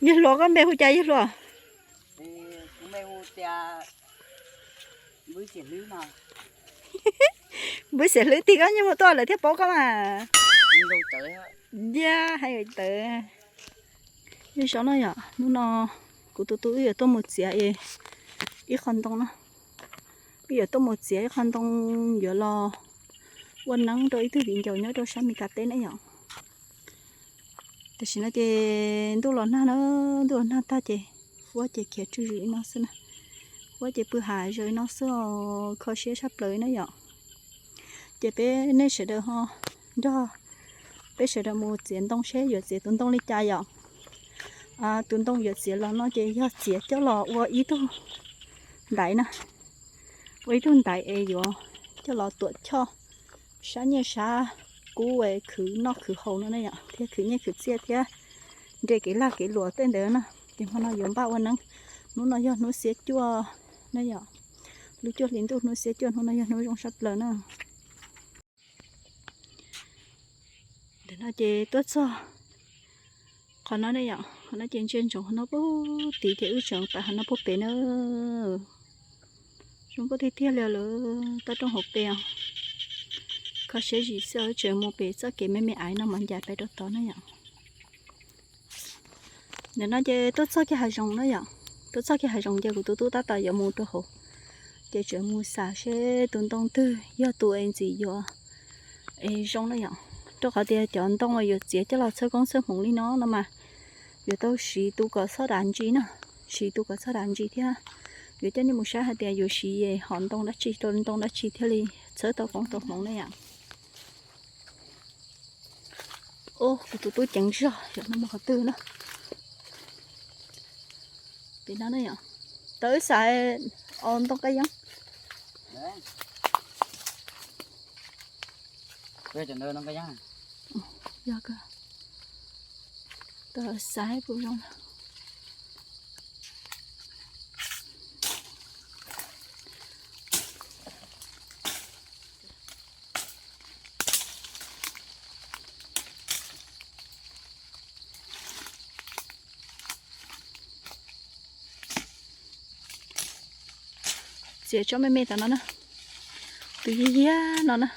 Yawg hluas, koj npe hu cas yawg hluas? Npwb xiam hlwb tig koj nyiaj mus tuaj lawm thiaj paub koj mas. Yog hais tawv. Nyob zoo no yom, hnub no kuv tus tub wb yuav tuaj mus txiav ib qho ntoo na. Wb yuav tuaj mus txiav ib qho ntoo yuav los ua neeb rau ib tug viv ncaus nyob rau sab Mes Kas teb na yom. Tam sim no ces ntuj los nag na, ntuj los nag tag ces huab ces khiav tswj zwm li no xwb na. Huab ces pw hav zoov li no xwb os, kho siab tshaj plaws na yom. Ces peb nej sawv daws ho nrog peb sawv daws mus txiav ntoo seb yuav txiav tus ntoo li cas yom. Tus ntoo yuav txiav los no ces yog txiav coj los ua ib tug ntaiv na, ua ib tug ntaiv es yuav coj los tuam choj sab nyiaj sab kub es khwv noj khwv haus no na yom, thiab khwv nyiaj khwv txiaj thiab nres kev lag kev luam tej ntawd na. Ces hmo no yuav npaj ua neeb, hnub no yog hnub xiab cuaj na yom, lub cuaj hli ntuj hnub xiab cuaj, hnub no yog hnub zoo tshaj plaws na. Ntawm no ces tuaj txog qhov no ne yom, qhov no ces ntsia ntsoov qhov no puag tid ces wb tseem pais qhov no puag pem na. Zoo nkauj tiag tiag li lawm, toj roob hauv pes os. Kho siab zim xwb, wb tseem mus pem txoj kev me me aiv no mas ncaim pais rau tod na yom. Ntawm no ces tuaj txog kiag hav zoov na yom, tuaj txog kiag hav zoov ces kuv tus tub tab tom yuav mus rau hauv, ces tseem mus xam seb tus ntoo twg yog tus es ntxim yuav es zoo na yom. Rau qhov tias cov ntoo uas yuav txiav coj los txhawb koob txhawb hmoov li no no mas yuav tau siv tus kom txhob dav ntsis na, siv tus kom txhob dav ntsis thiab. Yuav coj nej mus saib hais tias yuav siv hom ntoo dab tsi rau ntoo dab tsi thiaj li txhawb tau koob tau hmoov na yom. Kuv tus tub ceev zog yom, no mus qhov twg na. Pem no na yom, tau wb xaiv os ntoo nqaij yeeb. Yog, tau xaiv puas zoo. Txiav tsob me me tom no na, tus yig yig no na.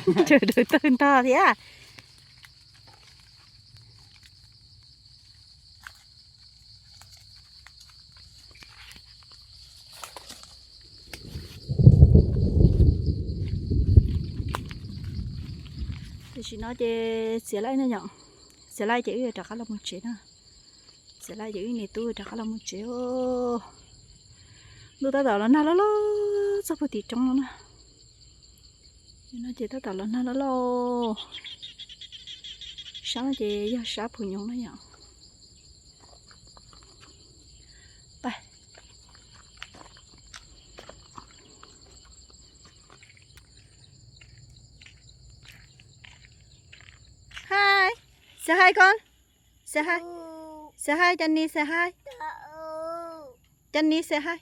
Ntshaw daws tawg ntog thiab. Tam sim no ces txiav lawm ne yom. Txiav laij ces wb rov qab los mus tsev na. Txiav laij ces wb niam tub rov qab los mus tsev. Ntuj tab tom los nag loj loj txog puag tim roob no na. No ces tab tom los nag loj loj. Sab no ces yog sab Phu Nyoog na yom. Hi, say hi con. Say hi. Say hi, Johnny, say hi. Johnny, say hi.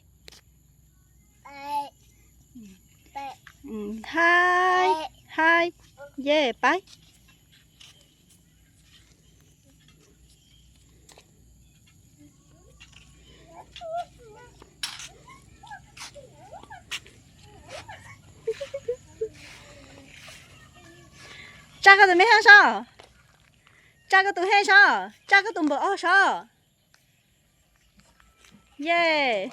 Hi, hi. Yeah, bye. Tsa koj tus me haj sab. Tsa koj tus hej sab. Tsa koj tus npawm ob sab. Yes.